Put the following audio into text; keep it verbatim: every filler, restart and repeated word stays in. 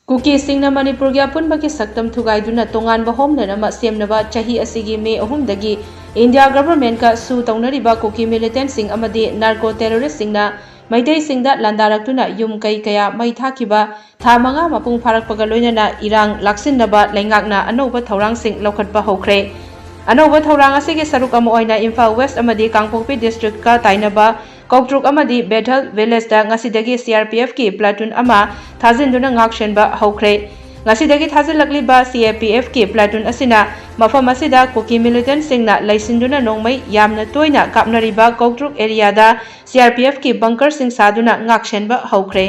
ꯀꯨꯀꯤꯁꯤꯡꯅ ꯃꯅꯤꯄꯨꯔꯒꯤ ꯑꯄꯨꯟꯕꯒꯤ ꯁꯛꯇꯝ ꯊꯨꯒꯥꯏꯗꯨꯅ ꯇꯣꯉꯥꯟꯕ homeland ꯑꯃ ꯁꯦꯝꯅꯕ ꯆꯍꯤ ꯑꯁꯤꯒꯤ ꯃꯦ ꯑꯍꯨꯝꯗꯒꯤ ꯏꯟꯗꯤꯌꯥ governmentꯀ sue ꯇꯧꯅꯔꯤꯕ ꯀꯨꯀꯤ militantꯁꯤꯡ ꯑꯃꯗꯤ narco terroristꯁꯤꯡꯅ ꯃꯩꯇꯩꯁꯤꯡꯗ ꯂꯥꯟꯗꯥꯔꯛꯇꯨꯅ ꯌꯨꯝ ꯀꯩ ꯀꯌꯥ ꯃꯩ ꯊꯥꯈꯤꯕ ꯊꯥ ꯃꯉꯥ ꯃꯄꯨꯡ ꯐꯥꯔꯛꯄꯒ ꯂꯣꯏꯅꯅ ꯏꯔꯥꯡ ꯂꯥꯛꯁꯤꯟꯅꯕ ꯂꯩꯉꯥꯛꯅ ꯑꯅꯧꯕ ꯊꯧꯔꯥꯡꯁꯤꯡ ꯂꯧꯈꯠꯄ ꯍꯧꯈ꯭ꯔꯦ꯫ ꯑꯅꯧꯕ ꯊꯧꯔꯥꯡ ꯑꯁꯤꯒꯤ ꯁꯔꯨꯛ ꯑꯃ ꯑꯣꯏꯅ ꯏꯝꯐꯥꯜ West ꯑꯃꯗꯤ ꯀꯥꯡꯄꯣꯛꯄꯤ districtꯀ ꯇꯥꯏꯅꯕ ꯀꯧꯇ꯭ꯔꯨꯛ ꯑꯃꯗꯤ ꯕꯦꯊꯦꯜ villageꯇ ꯉꯁꯤꯗꯒꯤ CRPFꯀꯤ platoon ꯑꯃ ꯊꯥꯖꯤꯟꯗꯨꯅ ꯉꯥꯛꯁꯦꯟꯕ ꯍꯧꯈ꯭ꯔꯦ꯫ ꯉꯁꯤꯗꯒꯤ ꯊꯥꯖꯤꯜꯂꯛꯂꯤꯕ CRPFꯀꯤ platoon ꯑꯁꯤꯅ ꯃꯐꯝ ꯑꯁꯤꯗ ꯀꯨꯀꯤ militantꯁꯤꯡꯅ ꯂꯩꯁꯤꯟꯗꯨꯅ ꯅꯣꯡꯃꯩ ꯌꯥꯝꯅ ꯇꯣꯏꯅ ꯀꯥꯞꯅꯔꯤꯕ ꯀꯧꯇ꯭ꯔꯨꯛ areaꯗ CRPFꯀꯤ bunkerꯁꯤꯡ ꯁꯥꯗꯨꯅ ꯉꯥꯛꯁꯦꯟꯕ ꯍꯧꯈ꯭ꯔꯦ꯫